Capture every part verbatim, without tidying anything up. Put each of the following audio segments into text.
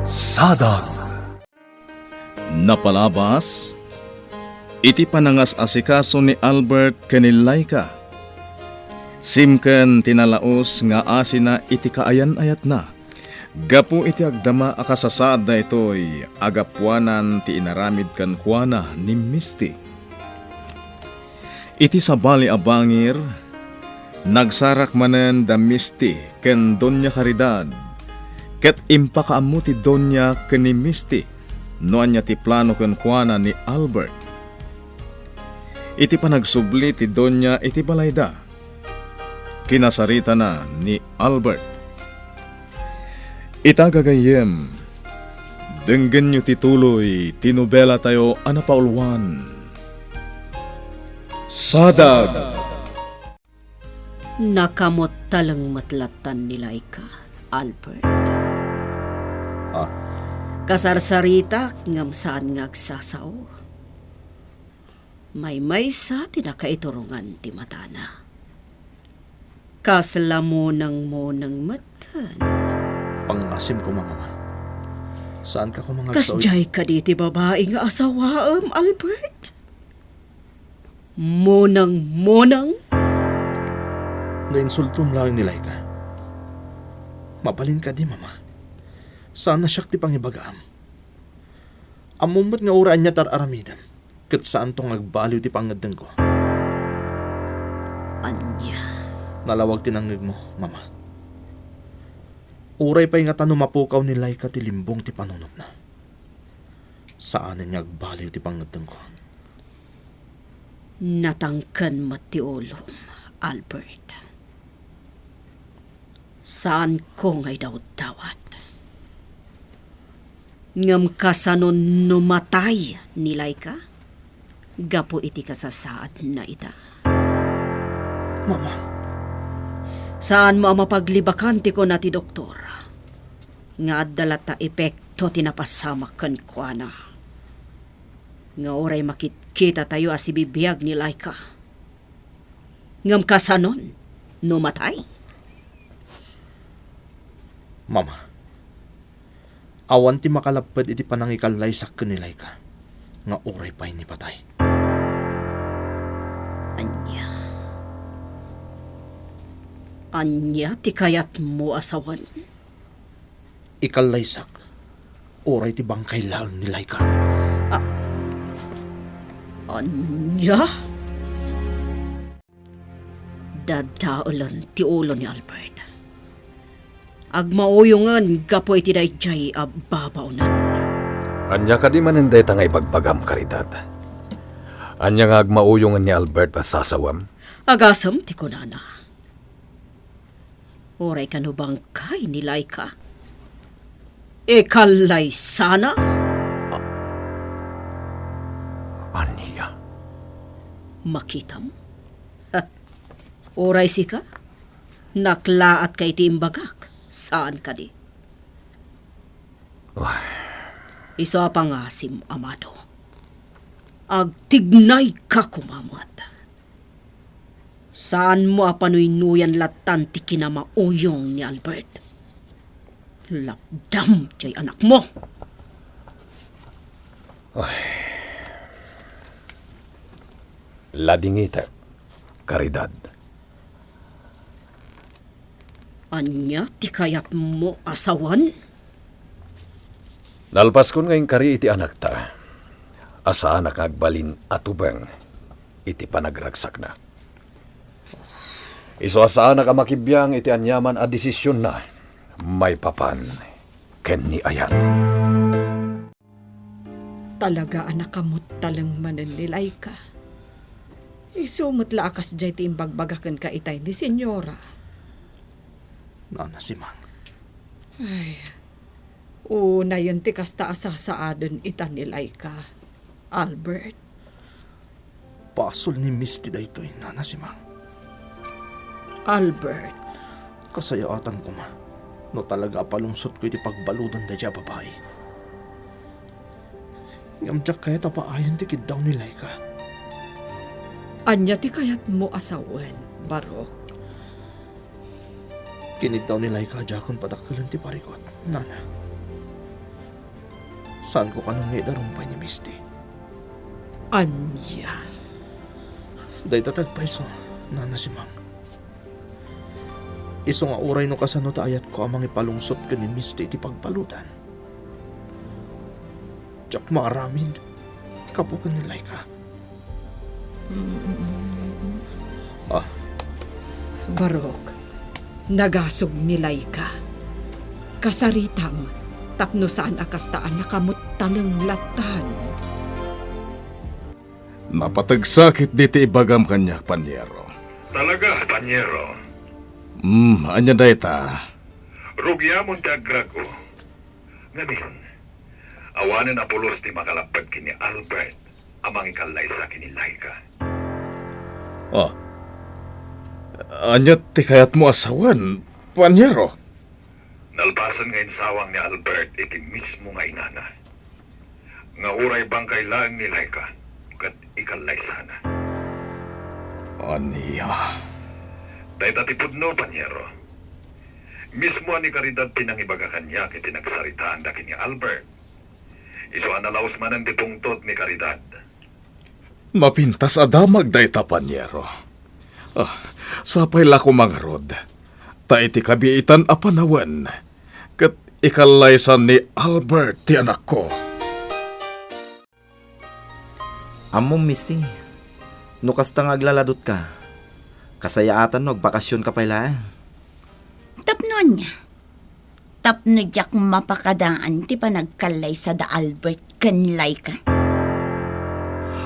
Sadag. Napalabas iti panangas-asikaso ni Albert ken ni Laika, simken ti nalaus nga asina iti kaayan-ayatna gapu iti agdama a kasasaad daytoy a gapuanan ti inaramid kenkuana ni Misty. Iti sabali a bangir, nagsarak manen da Misty ken Doña Caridad, ket impakaammo ti Doña ken ni Misty no ania ti plano kenkuana ni Albert. Iti panagsubli ti Doña iti balayda, kinasaritana ni Albert. Ita, gagayyem, denggenyo ti tuloy ti nobelatayo a napauluan, Sadag. Nakamuttaleng met lattan ni Laika, Albert. Ah. Kasarsaritak ngem saan nga agsasao. Maymaysa ti nakaiturongan ti matana. Kasla muneng-muneng metten. Pangngasim koma, Mama. Saanka koma nga agsaw-, kasdiay kadi ti babai nga asawaem, Albert? Muneng-muneng? Nainsultom laeng ni Laika. Mabalin kadi, Mama. Saan a siak ti pangibagaam. Ammom met nga uray ania ti ar-aramidem, ket saanto nga agbaliw ti pangngeddengko. Ania? Nalawag ti nangngegmo, Mama. Uray pay ngata no mapukaw ni Laika ti limbong ti panunotna, saanen nga agbaliw ti pangngeddengko. Natangken met ti ulom, Albert. Saanko nga idawdawat. Ngem kasano no matay ni Laika gapu iti kasasaadna ita? Mama. Saanmo a mapaglibakan ti kuna ti doktor nga adda latta epekto ti napasamak kenkuana. Nga uray makitkitatayo a sibibiag ni Laika. Ngem kasanon no matay? Mama, awan ti makalapped iti panangikallaysak ken ni Laika nga uray pay ni patay. Ania? Ania ti kayatmo a sawen? Ikallaysak, uray ti bangkay laeng ni Laika. A-, ania? Dadaelen ti ulo ni Albert. Agmauyongen gapu iti daydiay a babaonan. Ania kadi manen dayta nga ibagbagam, Caridad? Ania nga agmauyongen ni Albert a sasawem? Agasem ti kunana. Uray kano bangkay ni Laika. Ikallaysana? A-, ania? Makitam? Ha, uray sika? Naklaatka iti imbagak. Saan kadi? Ay. Isu a pangasim, Amado. Agtignayka koma met. Saanmo a panuynuyan lattan ti kinamauyong ni Albert. Lapdam jay anakmo. Ay. Ladingitek, Caridad. Ania ti kayatmo a sawen? Nalpaskon nga inkari iti anakta a saanak nga agbalin a tubeng iti panagragsakna. Isu a saanak a makibiang iti aniaman a desisionna maipapan ken ni Ayan. Talaga a nakamuttaleng manen ni Laika. Isu met la a kasdiay ti imbagbaga kenka itay ni Senyora. Nana Simang. Ay, unayen ti kasta a sasaaden ita ni Laika, Albert. Basol ni Misty daytoy, Nana Simang. Albert. Kasayaatan koma no talaga a palungsotko iti pagbaludan daydiay a babai. Ngem diak kayat a paayen ti kiddaw ni Laika. Ania ti kayatmo a sawen, Barok? Kiniddaw ni Laika a diakon padakkelen ti parikut, Nana. Saanko kano nga idarum pay ni Misty. Ania? Dayta ti agpayso, Nana Simang. Isu nga uray no kasano ta ayatko a mangipalungsot ken ni Misty iti pagpaludan, diak maaramid gapu ken ni Laika. Ah. Barok, nagasug ni Laika. Kasaritam, tapno saan a kasta a nakamuttaleng lattan. Napateg sakit diti ibagam kaniak, Panyero. Talaga, Panyero? Hmm, ania dayta? Rugiamon ti agrag-o. Ngamin, awanen a pulos ti makalapped ken ni Albert a mangikallaysa ken ni Laika. Ah. Ania ti kayatmo a sawen, Panyero? Nalpasen nga insawang ni Albert iti mismo nga inana, nga uray bangkay laeng ni Laika ket ikallaysana. Ania? Dayta ti pudno, Panyero. Mismo a ni Caridad ti nangibaga kaniak iti nagsaritaanda ken ni Albert. Isu a nalaus manen ti pungtot ni Caridad. Napintas a damag dayta, Panyero. Ah, sapay la koma ngarud, ta iti kabiitan a panawen, ket ikallaysan ni Albert ti anakko. Ammom, Misty, no kasta nga aglaladutka, kasayaatan no agbakasionka pay laeng. Tapno ania? Tapno diak mapakadaan ti panagkallaysa da Albert ken Laika.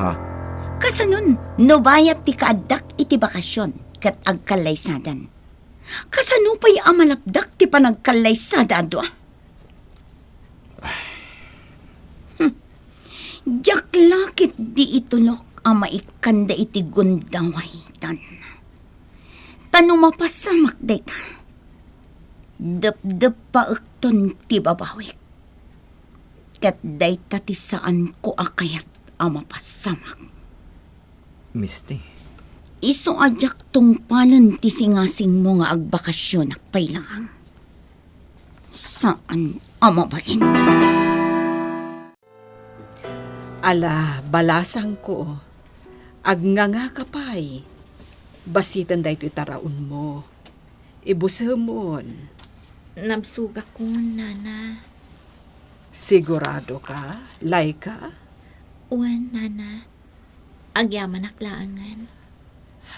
Ha? Kasanon, no bayat ti kaaddak iti bakasion ket agkallaysadan, kasano pay a malapdak ti panagkallaysada a dua? Hmm. Diak la ketdi itulok a maikkanda iti gundaway, Don. Ta no mapasamak dayta, depdeppaekton ti babawik. Ket dayta ti saanko a kayat a mapasamak. Misty. Isu a diak tungpalen ti singasingmo nga agbakasionak pay laeng. Saan a mabalin. Ala, balasangko, agngangaka pay. Basiten daytoy taraonmo. Ibusemon. Nabsogakon, Nana. Sigurado ka, Laika? Wen, Nana. Agyamanak laengen.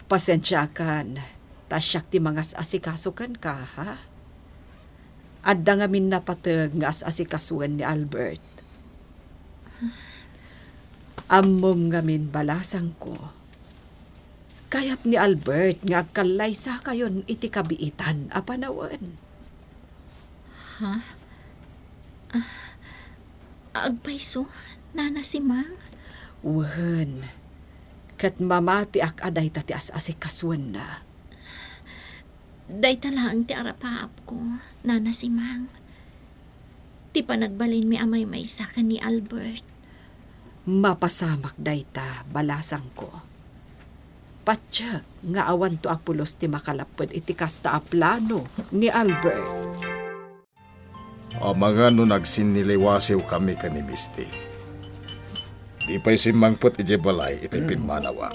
Pasensiakan, ta siak ti mangas-asikaso kenka, ha? Adda ngamin napateg nga as-asikasuen ni Albert. Ammom ngamin, balasangko. Kayat ni Albert nga agkallaysakayon iti kabiitan a panawen. Ha? Ah, agpayso, Nana Simang? Wen, ket mamatiak a dayta ti as-asikasuenna. Dayta laeng ti arapaapko, Nana Simang. Ti panagbalinmi a maymaysa ken ni Albert. Mapasamak dayta, balasangko. Patiek nga awanto a pulos ti makalapped iti kasta a plano ni Albert. Amangan no nagsinniliwasiwkami ken ni Misty. Di pay simmangpet idiay balay iti pimmanawa.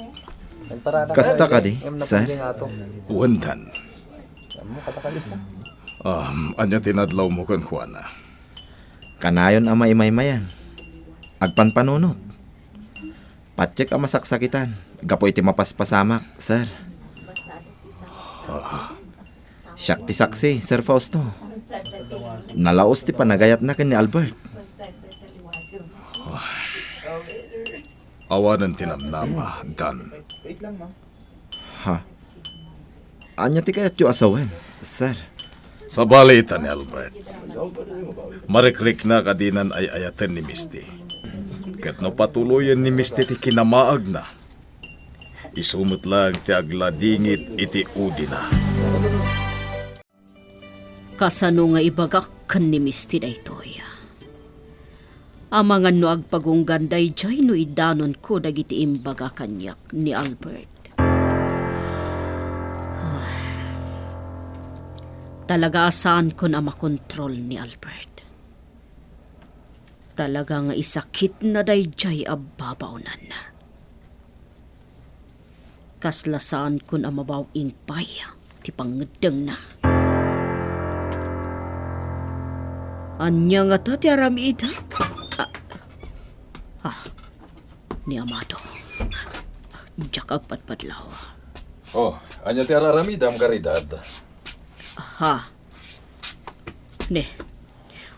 Kasta kadi, sir? Wendan. Um, ania ti nadlawmo kenkuana? Kanayon a maimaymayan. Agpanpanunot. Patiek a masaksakitan gapu iti mapaspasamak, sir. Ah. Siak ti saksi, Sir Fausto. Nalaus ti panagayatna ken ni Albert. Ah. Awanen ti namnama, Dan. Ha? Ania ti kayatyo a sawen, sir? Sabali ita ni Albert. Marikriknak a dinan ay-ayaten ni Misty. Ket no patuloyen ni Misty ti kinamaagna, isu met laeng ti agladingit iti udina. Kasano nga ibagak ken ni Misty daytoy? Amangan no agpagunggan daydiay no idanonko dagiti imbaga kaniak ni Albert. Talaga a saankon a makontrol ni Albert. Talaga nga isakitna daydiay a babaonan. Kasla saankon a mabaw-ing pay ti pangngeddengna. Ania ngata ti aramidek? Ah, ah, ni Amado. Diak agpadpadlaw. Oh, ania ti ar-aramidem, Caridad? Aha. Ne,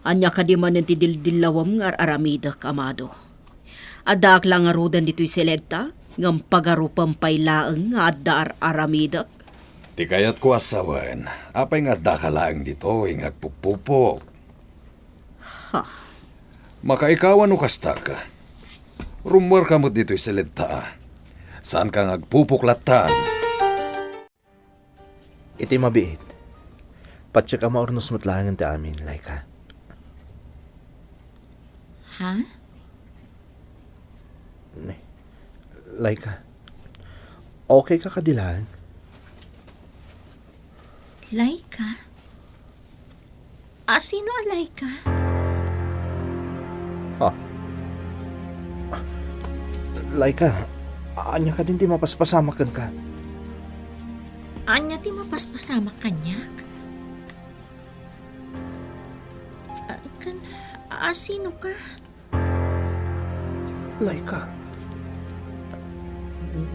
ania kadi manen ti dildillawem nga ar-aramidek, Amado? Addaak la ngaruden ditoy siled ta, ngem pagarupem pay laeng nga adda ar-aramidek. Ti kayatko a sawen, apay nga addaka laeng ditoy nga agpupupok? Ha? Makaikaw a no kastak. Rummuarka met ditoy siled ta. Saanka nga agpupok lattan. Iti mabiit, patiek a maurnos met laengen ti amin, Laika. Ha? Ne, Laika, okay ka kadi laeng? Laika? A, sino a Laika? Ha? Laika, ania kadin ti mapaspasamak kenka? Ania ti mapaspasamak kaniak? A, ken, a, sino ka? Laika,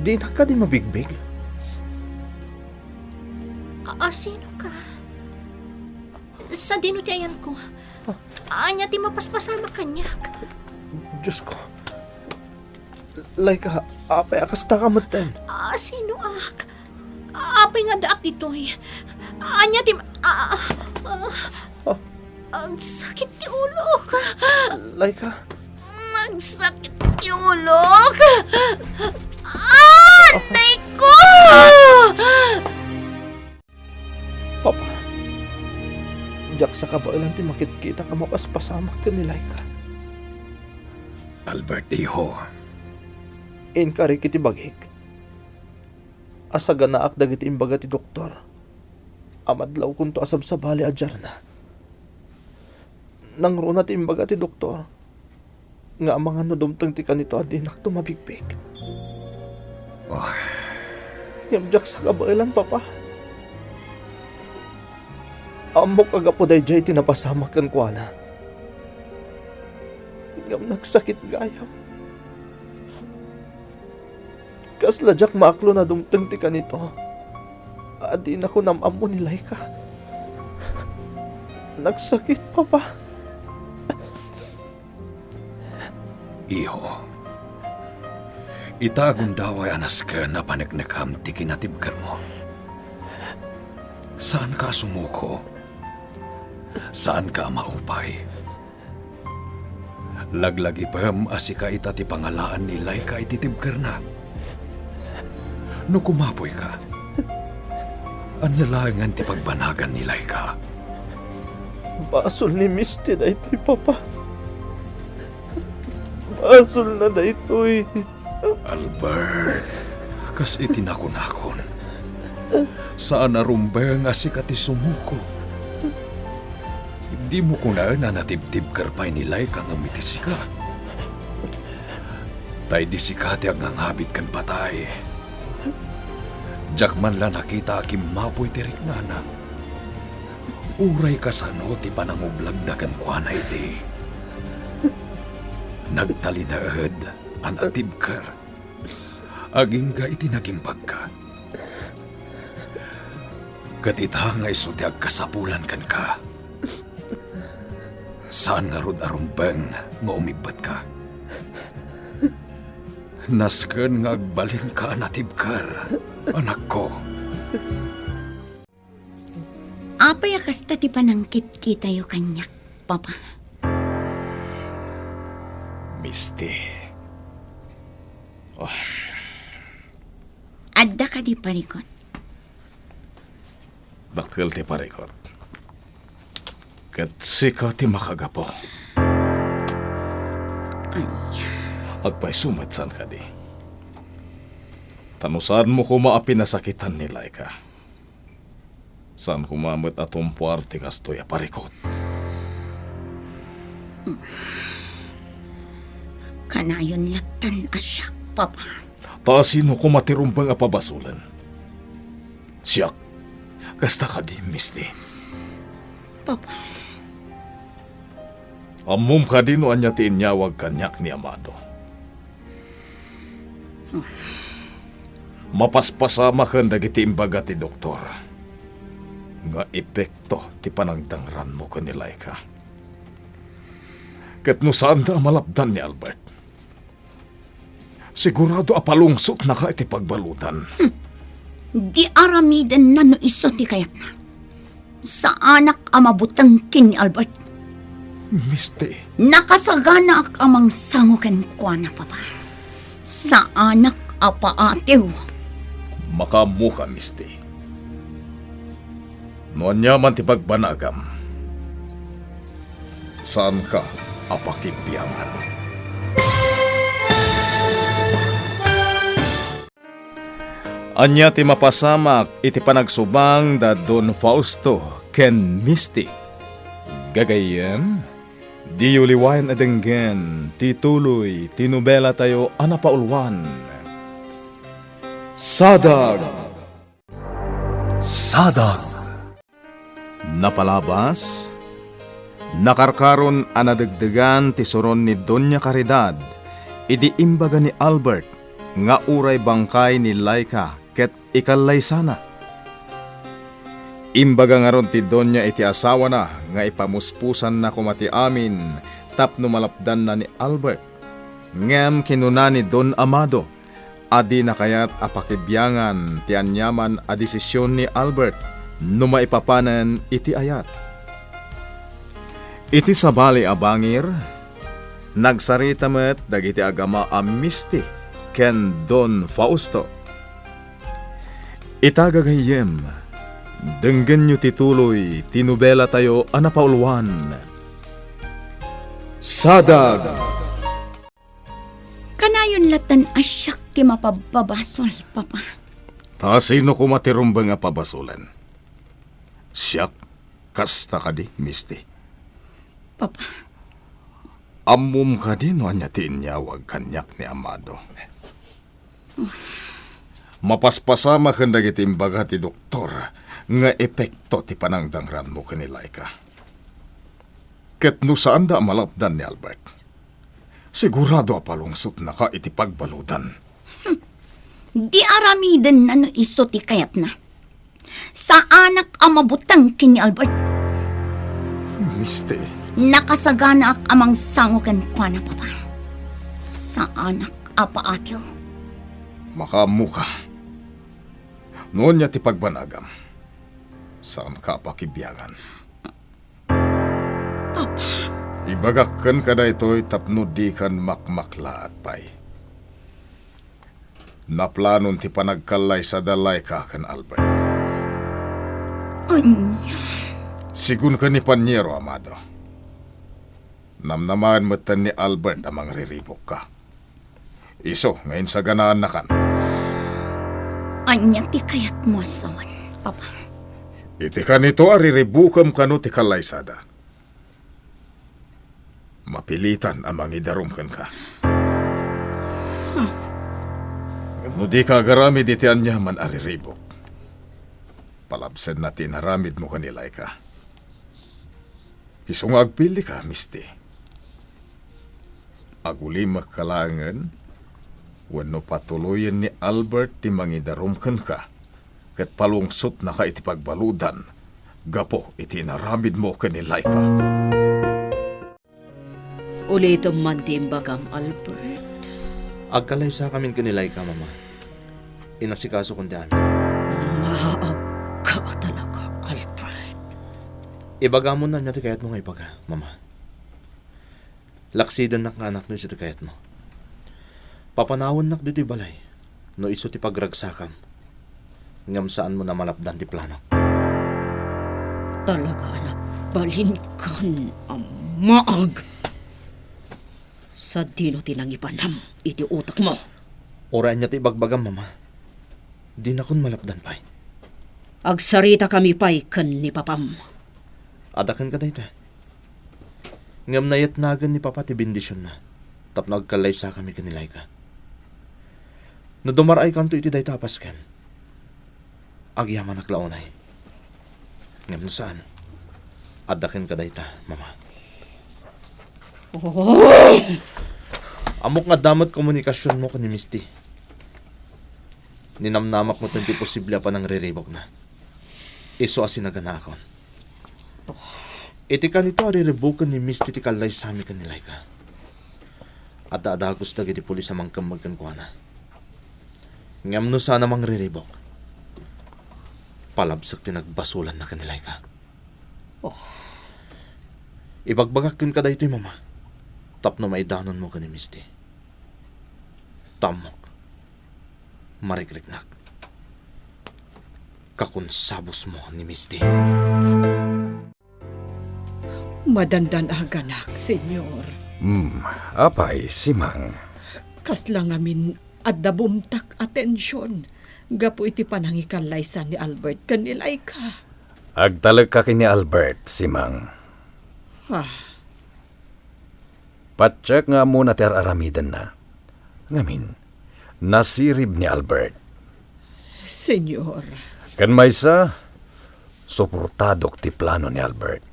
dinak kadi mabigbig? A, a, sino ka? Sadino ti ayanko? Ah. Ania ti mapaspasamak kaniak? Diosko. Laika, apay a kasta ka metten? A, sinoak? Apay nga addaak ditoy? Ania ti ma-, a, a, a, Ah. Agsakit ti ulok. Laika. Agsakit ti ulok. Ah, nay ko! Papa, diak sa kabaelan ti makitkitak a mapaspasamak ken ni Laika. Albert, iho. Inkari iti bagik a saganaak dagiti imbaga ti doktor a madlawkonto a sabsabali a diarna. Nangruna ti imbaga ti doktor nga amangan no dumteng ti kanito a dinakto mabigbig. Oh. Ngem diak sa kabaelan, Papa. Ammok a gapu daydiay ti napasamak kenkuana. Ngem nagsakit gayam. Kasla diak maaklo no dumteng ti kanito a dinako nam-ammo ni Laika. Nagsakit, Papa. Iho, ita agundaway a nasken a paneknekam ti kinatibkermo. Saanka a sumuko. Saanka a maupay. Laglagipem a sika ita ti pangalaan ni Laika iti tibkerna. No kumapoyka, ania laengen ti pagbanagan ni Laika? Basol ni Misty daytoy, Papa. Basolna daytoy. Albert, kas iti nakunakon, saan a rumbeng a sika ti sumuko. Dimo kunaen a natibtibker pay ni Laika ngem iti sika. Ta idi sika ti agngangabit ken patay, diak man la nakita a kimmapoy ti riknana. Uray kasano ti panangublagda kenkuana idi. Nagtalinaed a natibker agingga iti nagimbagka. Ket ita nga isu ti agkasapulan kenka, saan ngarud a rumbeng nga umibbatka. Nasken nga agbalinka a natibker, anakko. Apay a kasta ti panangkitkitayo kaniak, Papa? Misty. Oh. Adda kadi parikut? Dakkel ti parikut. Ket sika ti makagapu. Ania? Agpayso met saan kadi. Ta no saanmo koma a pinasakitan ni Laika, saan koma met a tumpuar ti kastoy a parikut. Kanayon lattan a siak, Papa. Ta sino koma ti rumbeng a pabasolen? Siak, kasta kadi, Misty? Papa. Ammom kadi no ania ti inyawag kaniak ni Amado? Mapaspasamaken dagiti imbaga ti doktor nga epekto ti panangdangranmo ken ni Laika. Ket no saanda a malapdan ni Albert, sigurado a palungsotnaka iti pagbaludan. Hmm. Di aramidenna no isu ti kayatna. Saanak a mabuteng ken ni Albert. Misty. Nakasaganaak a mangsango kenkuana, Papa. Saanak a paatiw. Makaammoka, Misty. No ania man ti pagbanagam, saanka a pakibiangan. Ania ti mapasamak iti panagsubang da Don Fausto ken Misty? Gagayyem, diyo liwayan a denggen ti tuloy ti nobelatayo a napauluan, Sadag. Sadag. Napalabas, nakarkaron a nadegdegan ti suron ni Doña Caridad idi imbaga ni Albert nga uray bangkay ni Laika ket ikallaysana. Imbaga ngarud ti Doña iti asawana nga ipamuspusanna koma ti amin tapno malapdanna ni Albert. Ngem kinuna ni Don Amado a dina kayat a pakibiangan ti aniaman a desisyon ni Albert no maipapanen iti ayat. Iti sabali a bangir, nagsarita met dagiti agama a Misty ken Don Fausto. Ita gagayyem, denggenyo ti tuloy ti nobelatayo a napauluan, Sadag. Kanayon lattan a siak ti mapabbabasol, Papa. Ta sino koma ti rumbeng a pabasolen? Siak, kasta kadi, Misty? Papa. Ammom kadi no ania ti inyawag kaniak ni Amado? Mapaspasamaken dagiti imbaga ti doktor nga epekto ti panangdangranmo ken ni Laika. Ket no saanda a malapdan ni Albert, sigurado a palungsotnaka iti pagbaludan. Hmm. Di aramidenna no isu ti kayatna. Saanak a mabuteng ken ni Albert. Misty. Nakasaganaak a mangsango kenkuana, Papa. Saanak a paatiw. Makaammoka. No ania ti pagbanagam, saanka a pakibiangan. Papa. Ibagak kenka daytoy tapno dikan makmaklaat pay. Naplanon ti panagkallaysada Laika ken Albert. Ania? Sigun ken ni Paniero, Amado. Namnamaen metten ni Albert a mangriribukka. Isu nga insaganaannakan. Ania ti kayatmo a sawen, Papa? Iti kanito a riribukem kano ti kallaysada, mapilitan a mangidarum kenka. Huh. Ngem no dika agaramid iti aniaman a riribuk, palabsenna ti inaramidmo ken ni Laika. Isu nga agpilika, Misty. Agulimekka laengen wenno patuloyen ni Albert ti mangidarum kenka ket palungsotnaka iti pagbaludan gapu iti inaramidmo ken ni Laika. Ulitem man ti imbagam, Albert. Agkallaysakamin ken ni Laika, Mama. Inasikasokon ti amin. Maagka talaga, Albert. Ibagam no ania ti kayatmo nga ibaga, Mama. Laksidennak nga anak no isu ti kayatmo. Papanawennak ditoy balay no isu ti pagragsakam. Ngem saanmo a malapdan ti planok. Talaga a nagbalinkan a maag. Sadino ti nangipanam iti utekmo? Uray ania ti ibagbagam, Mama. Dinakon malapdan pay. Agsaritakami pay ken ni Papam. Adda kenka dayta. Ngem nayatnagen ni Papa ti bendisionna. tapno agkallaysakami ken ni Laika. No dumar-aykanto iti dayta a pasken, agyamanak la unay. Ngem no saan, adda kenka dayta, Mama. Ammok nga adda met komunikasionmo ken ni Misty. Ninamnamak met ti posible a panangriribukna. Isu a sinaganaakon. Iti kanito a riribuken ni Misty ti kallaysami ken ni Laika, adda a dagus dagiti pulis a mangkemmeg kenkuana. Ngem no saan a mangriribuk, palabsek ti nagbasolanna ken ni Laika. Oh. Ibagbagak kenka daytoy, Mama, tapno maidanonmo ken ni Misty. Ta ammok, marikriknak. Kakonsabusmo ni Misty. Madandan-aganak, Senyor. Hmm, apay, Simang? Kasla ngamin adda bumtak a tension gapu iti panangikallaysa ni Albert ken ni Laika. Agtalekka ken ni Albert, Simang. Ah. Patiek nga ammona ti ar-aramidenna. Ngamin, nasirib ni Albert. Senyor. Ken maysa, suportadok ti plano ni Albert.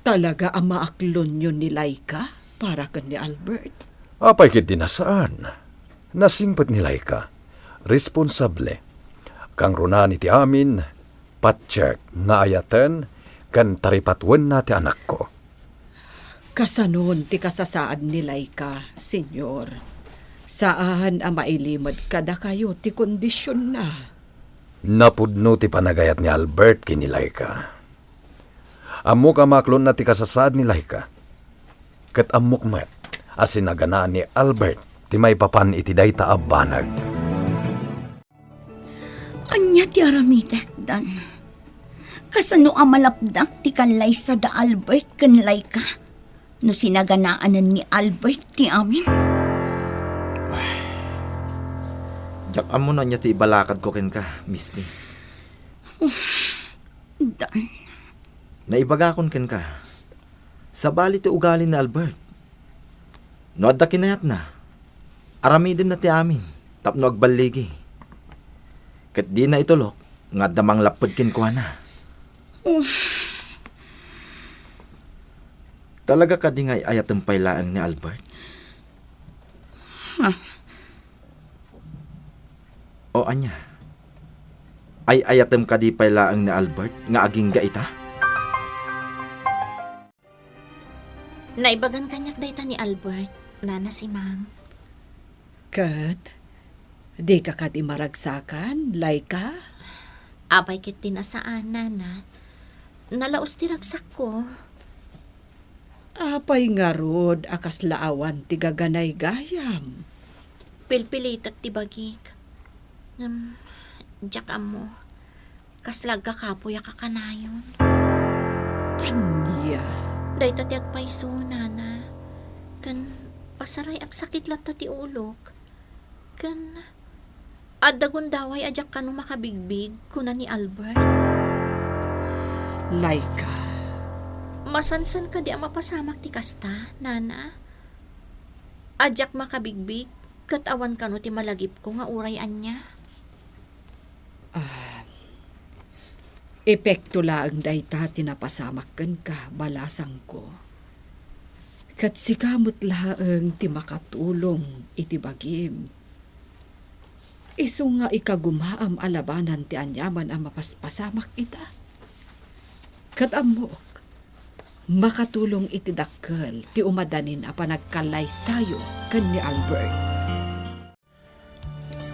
Talaga a maaklonyo ni Laika para ken ni Albert? Apay ketdi a saan? Nasingpet ni Laika. Responsable. Kangrunaan iti amin, patiek nga ayaten ken taripatuenna ti anakko. Kasanon ti kasasaad ni Laika, Senyor? Saan a mailimed kadakayo ti kondisionna. Napudno ti panagayat ni Albert ken ni Laika. Ammok a maaklonna ti kasasaad ni Laika. Ket ammok met a sinaganaan ni Albert ti maipapan iti dayta a banag. Ania ti aramidek, Dan? Kasano a malapdak ti kallaysa da Albert ken Laika no sinaganaanen ni Albert ti amin? Diak ammo no ania ti ibalakadko kenka, Misty. Dan. Naibagakon kenka, sabali ti ugali ni Albert. No adda kinayatna, aramidenna ti amin tapno agballigi. Ket dina itulok nga adda manglapped kenkuana. Oh. Talaga kadi nga ay-ayatem pay laeng ni Albert? Ha? O ania? Ay-ayatem kadi pay laeng ni Albert nga agingga ita? Naibagan kaniak dayta ni Albert, Nana Simang. Ket, dika kadi maragsakan, Laika? Apay ketdin a saan, Nana. Nalaus ti ragsakko. Apay ngarud a kasla awan ti gaganay gayam? Pilpilitek ti bagik. Ngem, diak ammo. Kasla agkakapuyak a kanayon. Ania? Dayta ti agpayso, Nana. Ken pasaray agsakit latta ti ulok. Ken adda gundaway a diak kano makabigbig, kuna ni Albert. Laika. Masansan kadi a mapasamak ti kasta, Nana? A diak makabigbig, ket awan kano ti malagipko nga uray ania? Ah, epekto laeng dayta ti napasamak kenka, balasangko. Ket sika met laeng ti makatulong iti bagim. Isu nga ikagumaam a labanan ti aniaman a mapaspasamak ita. Ket ammok, makatulong iti dakkel ti umadanin a panagkallaysayo ken ni Albert.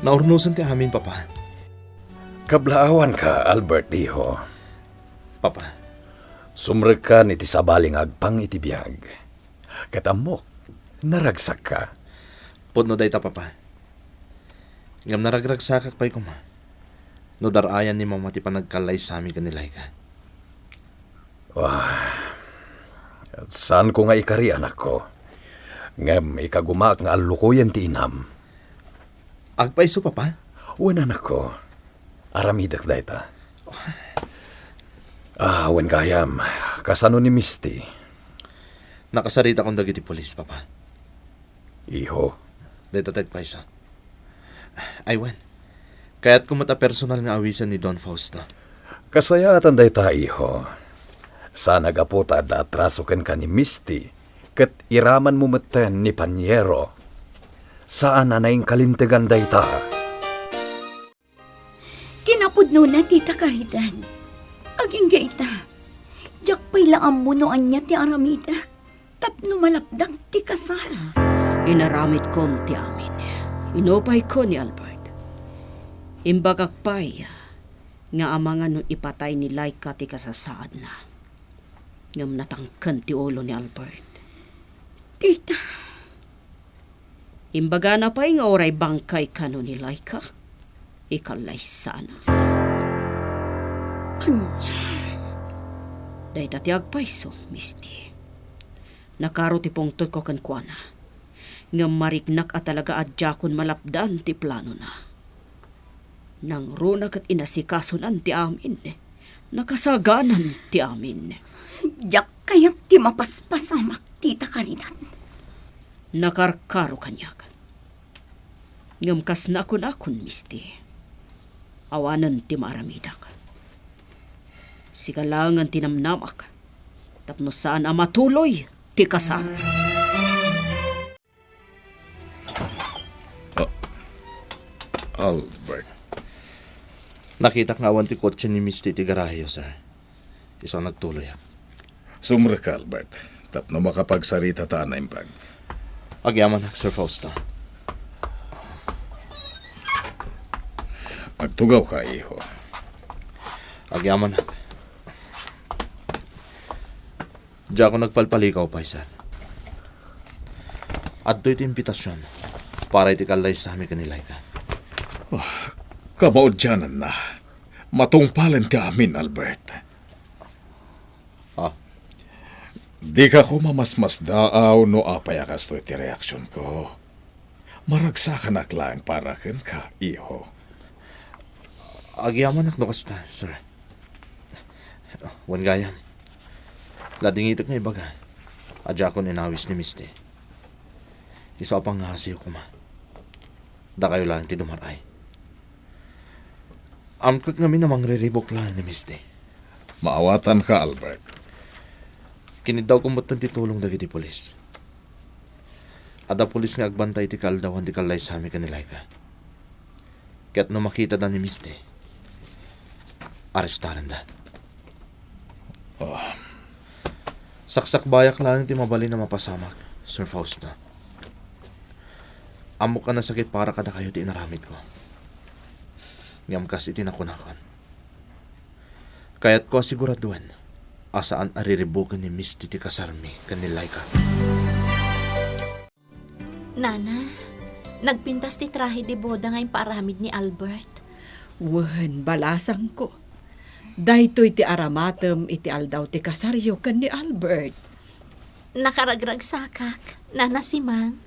Naurnosen ti amin, Papa. Kablaawanka, Albert, iho. Papa. Sumrekkan iti sabali nga agpang iti biag. Ket ammok, naragsakka. Pudno dayta, Papa. Ngem naragragsakak pay koma no dar-ayan ni Mama ti panagkallaysami ken ni Laika. Wah, saanko nga ikari, anakko. Ngem ikagumaak nga allukoyen ti inam. Agpayso, Papa? Wen, anakko. Aramidek dayta. Ah, wen gayam, kasano ni Misty? Nakasaritakon dagiti pulis, Papa. iho. Dayta ti agpayso. Ay, wen. Kayatko met a personal nga awisen ni Don Fausto. Kasayaatan dayta, iho. Saan a gapu ta adda atraso kenka ni Misty, ket iramanmo metten ni Paniero. Saan a naingkalintegan dayta. Kinapudnona, Tita Caridad. Agingga ita. Diak pay la ammo no ania ti aramidek tapno malapdak ti kasar. Inaramidkon ti amin. Inupayko ni Albert. Imbagak pay nga amangan no ipatay ni Laika ti kasasaadna. Ngem natangken ti ulo ni Albert. Tita. Imbagana pay nga uray bangkay kano ni Laika, ikallaysana. Ania? Dayta ti agpayso, Misty. Nakaro ti pungtotko kenkuana. Ngem mariknak a talaga a diakon malapdan ti planona. Nangruna ket inasikasonan ti amin. Nakasaganan ti amin. Diak kayat ti mapaspasamak, Tita Caridad. Nakarkaro kaniak. Ngem kas nakunakon, Misty, awanen ti maaramidak. Sika laengen ti namnamak tapno saan a matuloy ti kasar. Ah, Albert. Nakitak nga awan ti kotse ni Misty iti garaheyo, sir. Isu a nagtuloyak. Sumrek, Albert, tapno makapagsaritata a naimbag. Agyamanak, Sir Fausto. Agtugawka, iho. Agyamanak. Diakon nagpalpaligaw pay, sir. Adtoy ti imbitasion para iti kallaysami ken ni Laika. Ah, kamaudiananna. Matungpalen ti amin, Albert. Ah. Dika koma masmasdaaw no apay a kastoy ti reaksionko. Maragsakanak laeng para kenka, iho. Agyamanak no kasta, sir. Wen gayam, ladingitek nga ibaga a diakon inawis ni Misty. Isu a pangngasiyo koma, dakayo laeng ti dumar-ay. Amkek ngamin a mangriribuk laeng ni Misty. Maawatanka, Albert. Kiniddawko metten ti tulong dagiti pulis. Adda pulis nga agbantay iti kaaldawan ti kallaysami ken ni Laika. Ket no makitada ni Misty, arestarenda. Ah. Saksakbayak laeng ti mabalin a mapasamak, Sir Fausto. Ammok a nasakit para kadakayo ti inaramidko. Ngem kas iti nakunakon, kayatko a siguraduen a saan a riribuken ni Misty ti kasarmi ken ni Laika. Nana, nagpintas ti trahe de boda nga impaaramid ni Albert. Wen, balasangko. Daytoy ti aramatem iti aldaw ti kasaryo ken ni Albert. Nakaragragsakak, Nana Simang.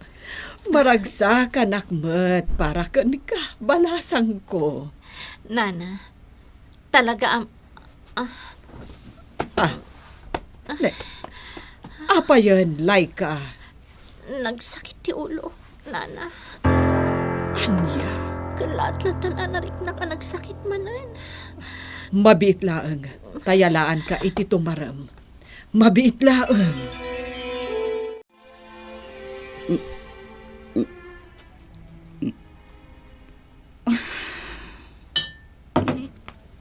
Maragsakanak met para kenka, balasangko. Nana, talaga am-, ah. Ah. Ne. Apayen, Laika? Nagsakit ti ulo, Nana. Ania? Ket latlatan a nariknak a nagsakit manen. Mabiit laeng, ta yalaanka iti tumarem. Mabiit laeng.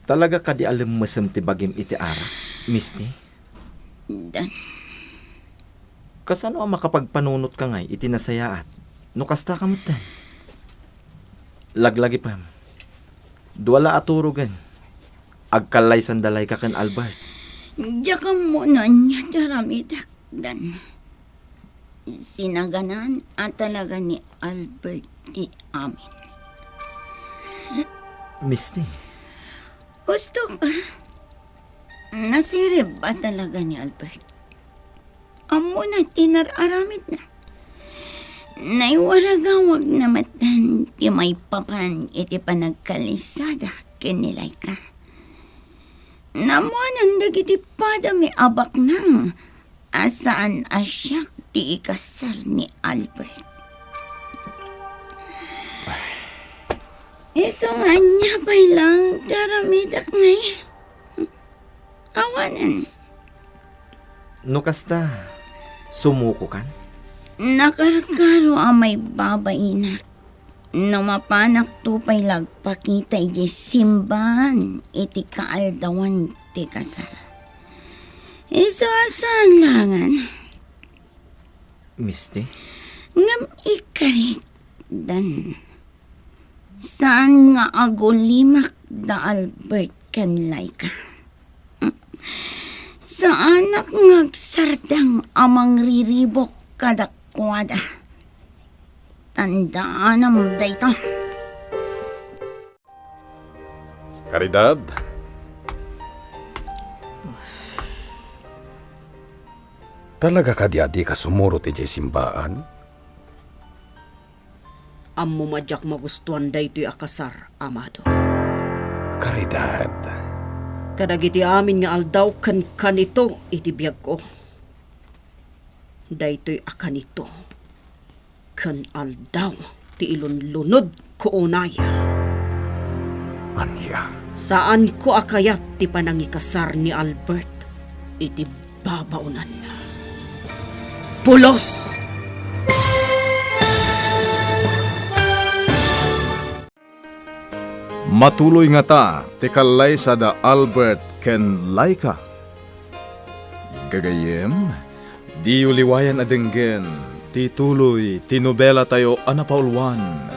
Talaga kadi a lemmesem ti bagim iti arak, Misty? Dan. Kasano a makapagpanunotka ngay iti nasayaat no kastaka metten? Laglagipem. Dua la a turogen. Agkallaysanda Laika ken Albert. Diak ammo no ania ti aramidek, Dan. Sinaganaan a talaga ni Albert ti amin. Misty. Hustok, ah. Nasirib a talaga ni Albert. Ammona ti nar-aramidna. Naiwaragawagna metten ti maipapan iti panagkalisada ken ni Laika. Naammoanan dagiti padami a baknang a saan a siak ti ikasar ni Albert. Isu nga ania pay laeng ti aramidek, nay? Awanen. No kasta, sumukokan? Nakarkaro a maibabainak no mapanakto pay la agpakita idiay simbaan iti kaaldawan ti kasar. Isu a saan laengen. Misti? Ngem ikarik, Dan. Saan nga agulimak da Albert ken Laika. Saanak nga agsardeng a mangriribuk kadakuada. Tandaanam dayta. Caridad? Talaga kadi a dika sumurot idiay simbaan? Ammom a diak magustuan daytoy a kasar, Amado. Caridad. Kadagiti amin nga aldaw ken kanito iti biagko. Daytoy a kanito ken aldaw ti ilunlunodko unay. Ania? Saanko a kayat ti panangikasar ni Albert iti babaonan. Pulos! Matuloy ngata ti kallaysa da Albert ken Laika. Gagayyem, diyo liwayan a denggen ti tuloy ti nobelatayo a napauluan,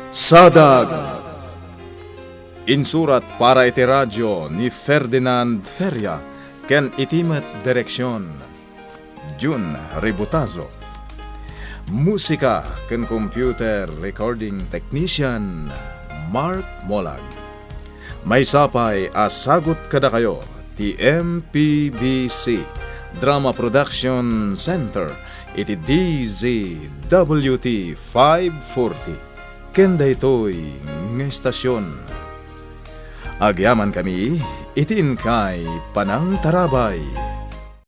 Sadag. Insurat para iti radio ni Ferdinand Feria ken iti met direksion, Jun Ributazo. Musika ken computer recording technician, Mark Molag. Maysa pay a sagut kadakayo ti M P B C Drama Production Center iti D Z W T five forty ken daytoy nga estasion. Agyamankami iti inkay panangtarabay.